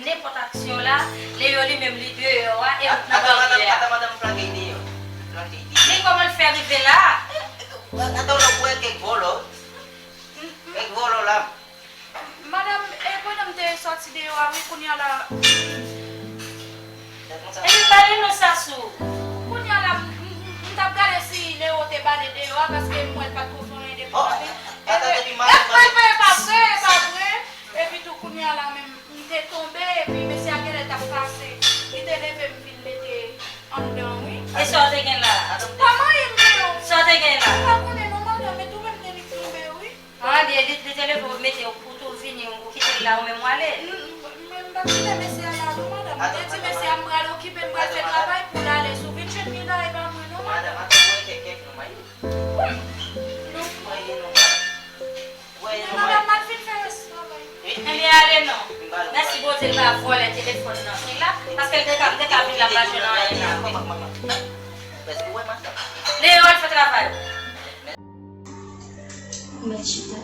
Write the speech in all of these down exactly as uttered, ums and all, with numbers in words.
Nenpòt aksyon la, Leo li menm li deyò a, e m nan bòkyè a. Ata madanm, ata madanm flanke deyò. Flanke deyò. Men kòman l fè rive la? Ata w la pou wè kèk vòlò. Kèk vòlò la. Madanm, e pandan m te sòti deyò a, wi, kounye a la. Epi pale non, Sasou. Kounye a la, m, m, m, m t ap gade si Leo te bale deyò a, paske m wè l pa t ko fè anyen depi maten. Epi, epi, epi, e pa vre, e pa vre. Epi tou, kounye a la menm, m te tonbe, epi mesye a genlè t ap pase. Li te leve m vin mete anndan, wi. E sa w te gen la? Pa manyen m deyò. Sa w te gen la? M pa konnen non, madanm, e tou menm te li tonbe, wi. An, li, li, li te leve w mete w pou tou vini, ou kite l la, ou menm w ale. M, m, m pa kite mesye a la non, madanm. M te di mesye a m pral okipe, m pral fè travay pou l ale. Si w vin jwenn li la, e pa mwen non, madanm. Madanm, ata mwen te kèk non, mayi. Non. Mwen ye non, madanm. Mwen ye non, madanm, mayi. M al fin fè rès travay. Ebyen, ale non. Mèsi Bondye, l pa vòlè telefòn nan fi la, paske l te ka, m te ka vin la, m pa jwenn anyen la. Leo, al fè travay ou. Mèt chita.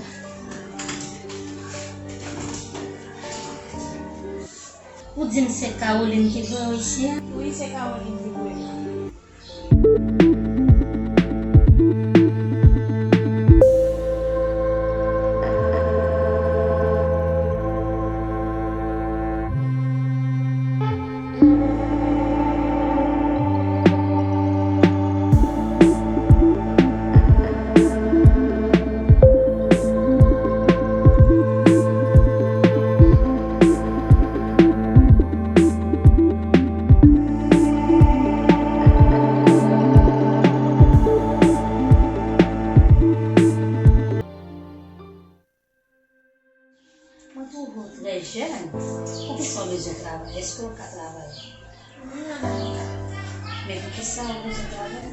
Ou di m se Caroline ki voye w isi a? Wi, se Caroline ki voye m. Mwen twouve w trè jèn. Poukisa w bezwen travay? Èske w ka travay? Wi, madanm, mwen ka. Men poukisa w bezwen travay?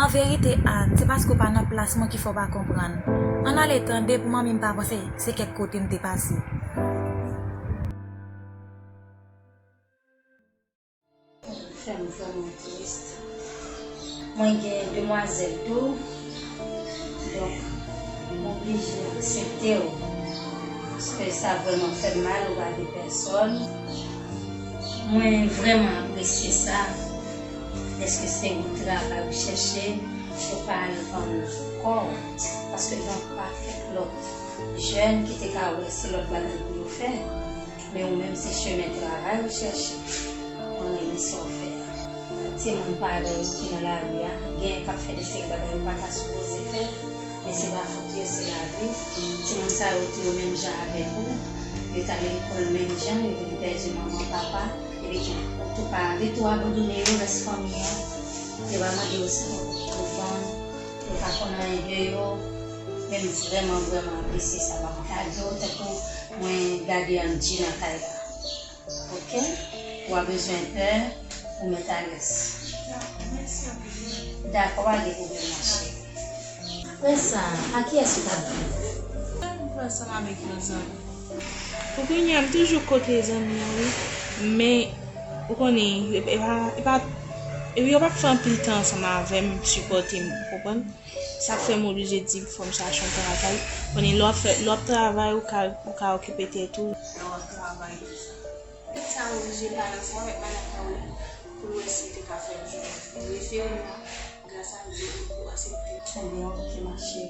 An verite, Ann, se paske w pa nan plas mwen ki fè w pa konprann. Ann ale tande pou manmi m pa panse se kèk kote m te pase. Fè m vrèman tris. Mwen gen demwazèl tou. Donk, m oblije aksepte w. Paske sa vrèman fè m mal, ou pa gen pèsòn. Mwen vrèman apresye sa. Dèske se yon travay ou chèche, ou pa al vann kò w. Paske gen yon pakèt lòt jèn ki te ka wè se lòt bagay pou yo fè. Men ou menm se chemen travay ou chèche. Mwen renmen sa w fè a. Timoun parèy ou ki nan lari a, genyen k ap fè de seri bagay yo pa ta sipoze fè, men se pa fòt yo, se lavi. Timoun sa yo tou yo menm jan avèk ou, yo t al lekòl menm jan, yo vin pèdi manman, papa, epi tou, ou tou pa, li tou abandone yo, rès fanmi an, yo pa mande yo sa yo pou vann, yo pa konn anyen de yo, men m vrèman, vrèman apresye sa, pa m gade w tankou mwen gade Angie nan kay la. Oke? Ou a bezwen pè, ou mèt alèz. Dakò, mèsi anpil. Dakò, pa gen pwoblèm, ma cheri. Apre sa, a kiyès ou t ap viv? Mwen viv ansanm avèk yon zanmi. Pou kounye a, m toujou kote zanmi an, wi. Men, ou konnen, e, e pa, e pa, e yo p ap fè anpil tan ansanm avè m, sipòte m, ou konprann? Sa k fè m oblije di fò m chache yon travay. Konnen lè w ap fè, lè w ap travay, ou ka, ou ka okipe tèt ou. Lè w ap travay, tou sa. Sa oblije pale ansanm avèk madanm Caroline pou l wè si l te ka fè m jwenn refere m nan. Gras a Dye, li aksepte. Ebyen, oke, ma cheri.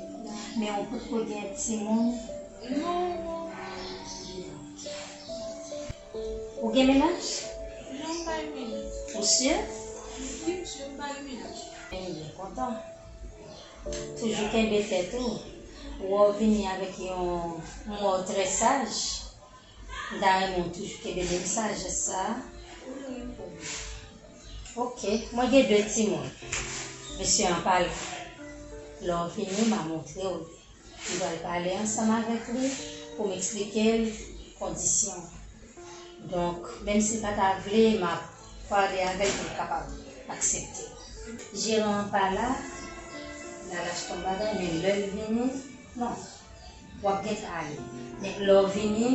Men ou potko gen timoun? Non, non. Ou gen mennaj? Non, m pa gen mennaj. Ou si? Wi, m si, m pa gen mennaj. M byen kontan. Toujou kenbe tèt ou. Wè w vini avèk yon mò trè saj. M ta renmen w toujou kenbe menm sajès sa a. Ou gen pwoblèm. Ok, mwen gen de timoun. Mesye an pa la. Lè w vini, m a montre w li. M pral pale ansanm avèk li pou m eksplike l kondisyon. Donk, menm si l pa ta vle, m ap pale avè l pou l kapab aksepte. Jeran an pa la, l al achte yon bagay, men lè l vini, non, w ap gentan ale. Men lè w vini,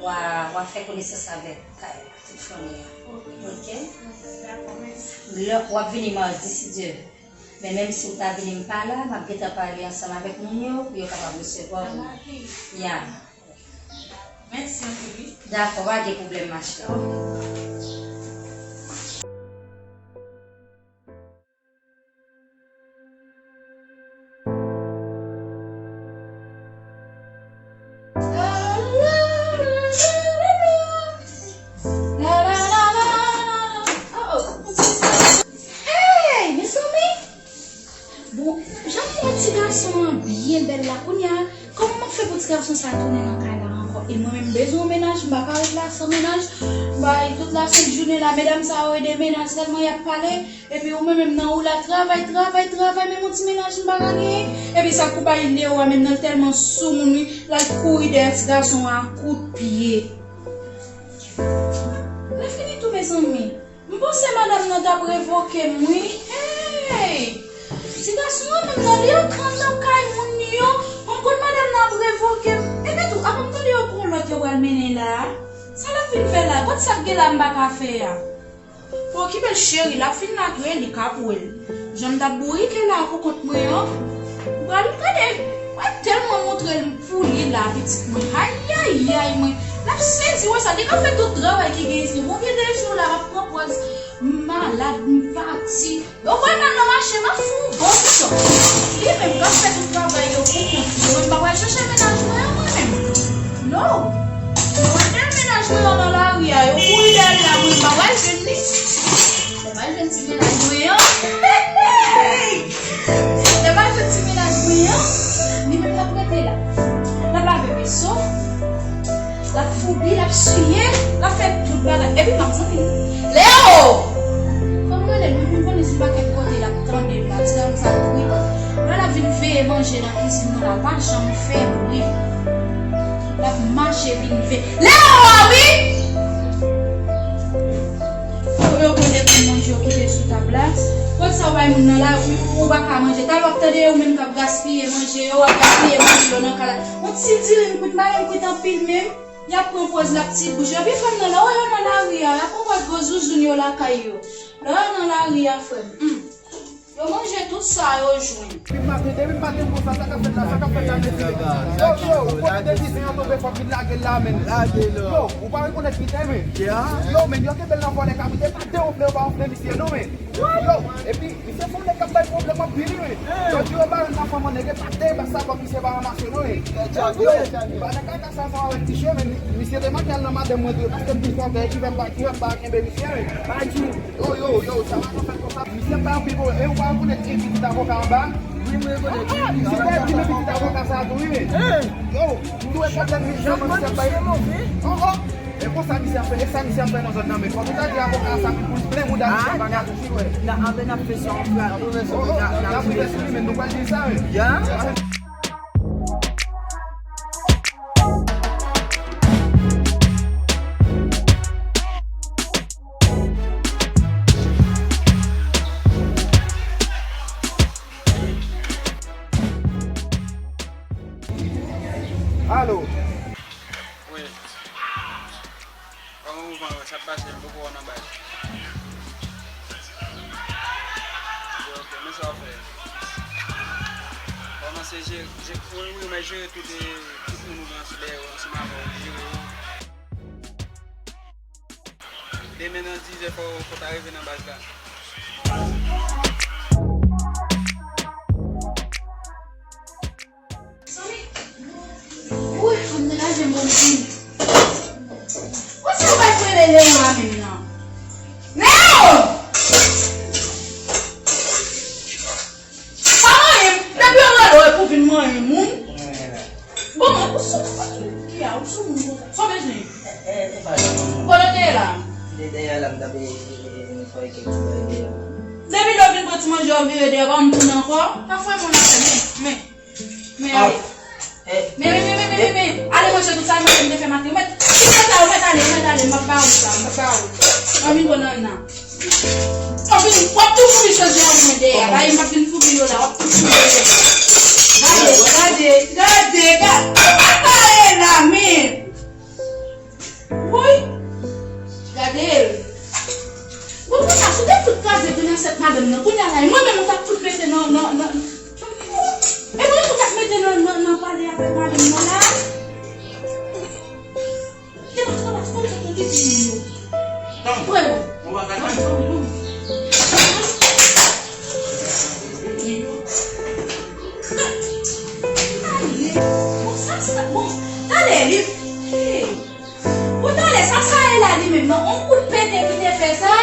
w a, w a fè konesans avèk kay la, tout fanmi an. Ok? Lè w ap vini madi, si Dye vle. Men menm si w ta vini m pa la, m ap gentan pale ansanm avèk moun yo pou yo kapab resevwa w. Ya. Mèsi anpil, wi. Dakò, pa gen pwoblèm, ma chérie. Hey, mezanmi! Bon, jan m wè ti gason an byen bèl la, kounye a, kòman m ap fè pou ti gason sa tounen nan kay la ankò? E mwen menm, m bezwen yon mennaj, m pa ka ret la san mennaj. Bay tout la sent jounen la, medam sa yo ede mennaj sèlman y ap pale. Epi ou menm menm nan ou la, travay, travay, travay, menm yon ti mennaj m pa ka genyen. Epi sa k pou bay Leo a menm nan, l tèlman soumoun wi, l al kouri dèyè ti gason an ak kout pye. Lè fini tou, mezanmi. M panse madanm nan t ap revoke m wi. Hey! Ti gason an menm nan, li antre anndan kay moun yo. M konn madanm nan ap revoke m. Epi tou, apa m tande yo gon lòt yo pral mennen la a? Sa l ap vin fè la? Kot sa k gen la m pa ka fè a? Bon, okipe l cheri, l ap fin la tou e li k ap wè l. Jan m t ap bourike la pou kont mwen an. Ou pral gade, mwen tèlman montre l pou li la, pitit mwen. Ayayay, mwen. L ap sezi wè sa. Li ka fè tout travay ki gen isit. Bon, gen de jou la, m ap pran pòz m malad, m pati. Yo pral nan mache, m ap fè yon bon bouton. Li menm k ap fè tout travay yo pou kont li. Mwen pa pral chèche mennaj mwen an, mwen menm. No. Mwen gen mennaj mwen an nan lari a, yo kouri dèyè l la, mwen pa pral jwenn li. Lè m al jwenn ti mennaj mwen an. Lè m al jwenn ti mennaj mwen an, li menm l ap rete la. L ap lave veso, l ap foubi, l ap siye, l ap fè tout bagay. Epi m ap zanmi li. Leo! Fò m rele l, mwen menm konnen se yon pakèt kote l ap tande m la, ti zanmi sa tou wi. Lè l ap vin veye manje nan kizin mwen la, pa janm fè bri. L ap mache vin veye. Leo a wi! Yo, yo konn epi manje yo kite sou tab la. Kot sa w bay moun nan la, ou, ou pa ka manje. Talè w ap tande yo menm k ap gaspiye manje yo, w ap gaspiye manje yo nan kay la. Yon ti dirin kwit, m pa menm kwit anpil menm. Y ap pran pòz l ap ti bouch. Epi fanm nan, lè w wè yo nan lari a, y ap pran pòz gwo zouzoun yo lakay yo. Lè w wè yo nan lari a, frè m, hmm. Yo manje tout sa yo jwenn. Depi maten, depi maten konsa, sa k ap fèt la, sa k ap fèt la, mesye? Yo, yo, ou konnen depi zen an tonbe, fòk vin lage l la, men. Lage l. Yo, ou pa rekonèt biten, men. Yo, men, yo kenbe l nan vòlè kabrit, e pa de wonfle, yo pa wonfle misye, non, men. Yo, epi, misye se yon nèg k ap bay pwoblèm anpil, wi, men. Yo di yo ba l nan fanm an nèg, e pa de bas sa, fòk misye pa ranmase, non, men. Yo, yo, ou pa nan kaka sa, sa avèk ti chen, men, misye te manke al nan madanm mwen tou, paske m pi fò, ki fè m pa, ki fè m pa kenbe misye, men. Pa di. Yo, yo, yo, sa pa nan fèt konsa. Misye pa anpil pwoblèm. E ou pa rekonèt gen pitit avoka anba? Wi, mwen rekonèt. Ah, misye pa di men pitit avoka sa a tou, wi, men. Yo, m tou rekonèt misye, men misye ap bay. Oh, oh. E konsa misye ap fè, e sa misye ap fè nan zòn nan, men. Fòk ou ta di avoka sa, pi pou l plen mouda misye anba katouch, wi, wè. N a, apre n ap fè sa, on frè. Oh, oh, n ap fè sou li, men nou pral di sa, wi. Ya. Alo. Wi. Kòman mouvman yo? Sa ap pase? M poko wè w nan baz. Ok, ok. Men sa w ap fè? Kòmanse jere, jere, wi, wi, men jere tout, e, tout moun ou gen ansi dèyè w, ansanm avè w, jere yo. Demen nan dizè fò, fò w ta rive nan baz la. Zanmi, woy, fanm nan lage m bon vin. Ou se ou pa kwele yo, Depi lè w vin pran ti manje w vire dèyè, pa m tounen ankò. Pa fè moun afè, men, men, men ale. Men, men, men, men, men, men, men. Ale manje tout sa, manje m te fè maten. Ou mèt, ti sa, ou mèt ale, ou mèt ale, m ap ba ou sa, m ap ba ou. Anvi gwo nan nan. Anvi, w ap tou foubi chanje an mwen dèyè, bay, m ap vin foubi yo la, w ap tou foubi yo. Gade, gade, gade, gade, ou pa ka ale la, men. Woy! Gade l. Bon, kounye a, si w te fout kraze grenn asyèt madanm nan, kounye a la, e mwen menm ou t ap fout mete nan, nan, nan, e mwen ou t ap mete nan, nan, nan pale avèk madanm nan la. Te pa travay, se konn sa konn pitit moun yo. Tann. Vrèman. Ou pa ka tann. Bon, sa, sa, bon, talè, li, hey. Bon, talè, sa, sa ye la, li menm, non? On kout pete ki te fè sa?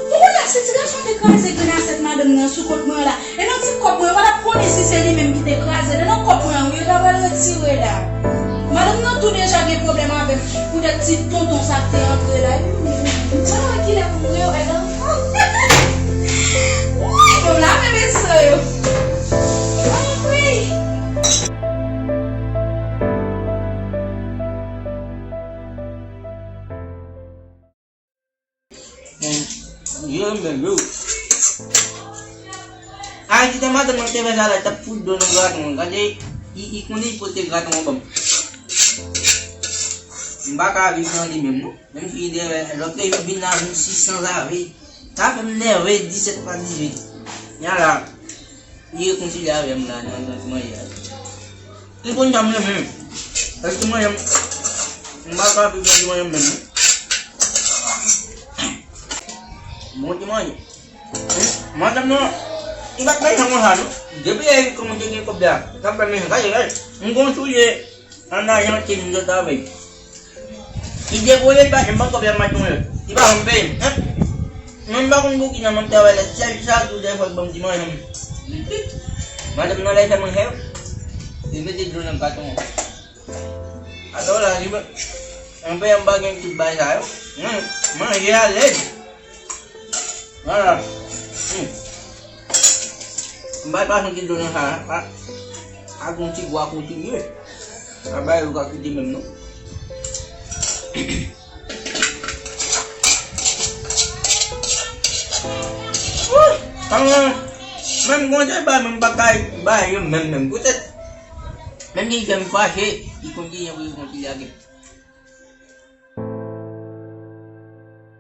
Ou konn si ti gason te kraze grenn asyèt madanm nan sou kont mwen la. E nan ti kòb mwen, yo pa t ap konnen si se li menm ki te kraze l. E nan kòb mwen an, wi, yo ta pral retire la. Madanm nan tou deja gen pwoblèm avè m. Poutèt ti tonton sa k te antre la. Mwen wè kilè pou m rewè l ankò. Wi, bon, la men mesye yo. Anpri. Yo menm yo. Ay, kite madanm nan te fè sa la, t ap fout dlo nan graten an. Gade, li, li konnen li pote graten an ban m. M pa ka viv nan li menm, non. Menm si li te fè, lòt te vin la, vin sis san zave. Sa fè m nève disèt pa dizuit. Kounye a la, li rekonsilye avè m la nan, nan ti manje a. Li konn jan m renmen. Èske mwen menm, m pa ka viv nan ti manje m menm, non. Bon ti manje. Madanm nan, li pa t menm jan konsa, non. Depi lè li kòmanse gen kòb la, sa fè menm, gade, gade. M gon soulye an Ajantin m sot avè l. Li devole l pa janm ban kòb la, m pa t konn lè. Li pa janm peye m. Mwen m pa konn pou ki nan mwen travay la, sèl sa tou dèfwa l ban m ti manje m. Madanm nan lè fè manje, li mete dlo nan gato an. Atò la, li ban, anpè m pa gen tout bagay sa yo. Mwen, manje alèz. Vwala. Hmm. M pa t pa santi dlo nan sa a. A, a gon ti gou a kontinye. A bay yo ka kite menm non. Wouy! An, menm gon ti bagay menm pa ka bay yo menm menm. Poutèt, menm si fè m fache, li kontinye pou li kontinye lage.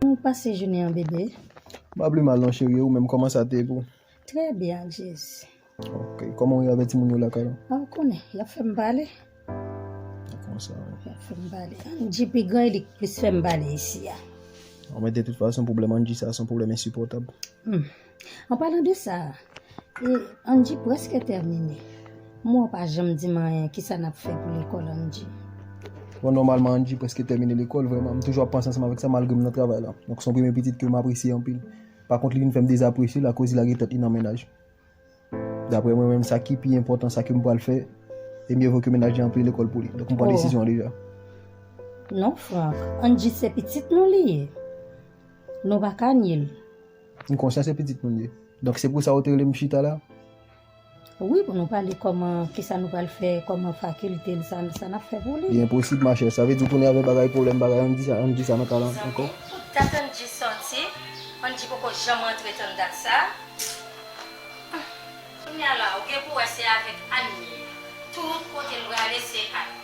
Ou pase jounen an, bebe? M pa pli mal non, cheri, ou menm, kòman sa te ye pou ou? Trè byen, ak Jezi. Ok, kòman w ye avè timoun yo lakay la? A, ou konnen, y ap fè m pale. Konsa, wi. Y ap fè m pale. Angie pi gran, e li k plis fè m pale isi a. Bon, men de tout fason, pwoblèm Angie sa, se yon pwoblèm ensipòtab. Hmm. An palan de sa, e, Angie prèske tèmine. Mwen pa janm di m anyen, kisa n ap fè pou lekòl Angie? Bon, nòmalman, Angie prèske tèmine lekòl, vrèman. M toujou ap panse ansanm avèk sa, malgre m nan travay la. Donk, se yon premye pitit ke m apresye anpil. Pa kont, li vin fè m dezapresye l akoz li lage tèt li nan mennaj. Daprè mwen menm, sa ki pi enpòtan, sa ke m pral fè, e mye vo ke mennaj li an peye lekòl pou li. Donk, m pran desizyon an deja. Non, Frank, Angie se pitit nou li ye. Nou pa ka nye l. M konsyan se pitit nou li ye. Donk, se pou sa ou te rele m chita la? Wi, pou nou pale kòman, kisa nou pral fè, kòman fakilte l, sa, sa n ap fè pou li. Li enposib, machè. Sa vle di ou tounen avè bagay pwoblèm, bagay Angie sa, Angie sa nan ka la ankò. Mezanmi, pou dat Angie sòti, Angie poko janm rantre tann dat sa. Kounye a la, ou gen pou wè se avèk Annie. Tout kote l prale, se Annie.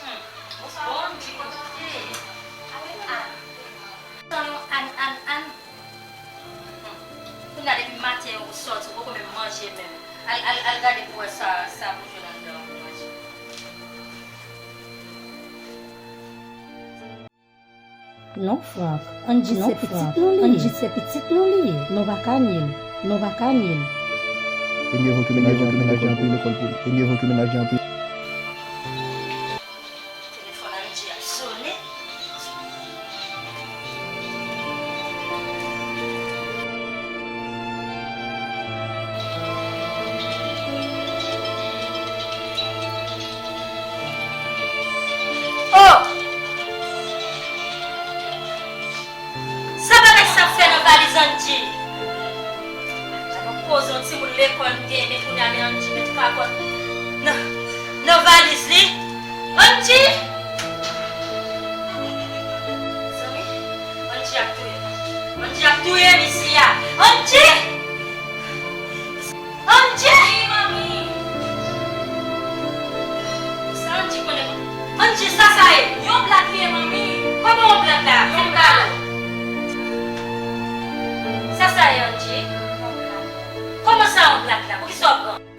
Hmm. Bon, m di kote w te ye. Avèk Annie. Tann ou Annie, Annie, Annie. Hmm. Kounye a, depi maten ou sòti, ou poko menm manje menm. Al, al, al gade pou wè sa, sa pou jwenn anndan an pou manje. Non, Frank. Angie se pitit nou li ye. Angie se pitit nou li ye. Nou pa ka nye l. Nou pa ka nye l. E mye vo ke mennaj li an peye lekòl pou li. E mye vo ke mennaj li an peye. Telefòn Angie ap sonnen. Angie. Sa yon koze yon timoun lekòl m genyen, men kounye a men Angie met kakòt nan, nan valiz li. Angie! Mezanmi, Angie ap touye m. Angie ap touye m isi a. Angie! Angie! Wi, manmi. Sa Angie konnen? Angie, sa sa ye? Yon blag li ye, manmi. Kòman yon blag la? Fè m gade. Sa sa ye, Angie? Kòman sa yon blag la? Poukisa w ap pran?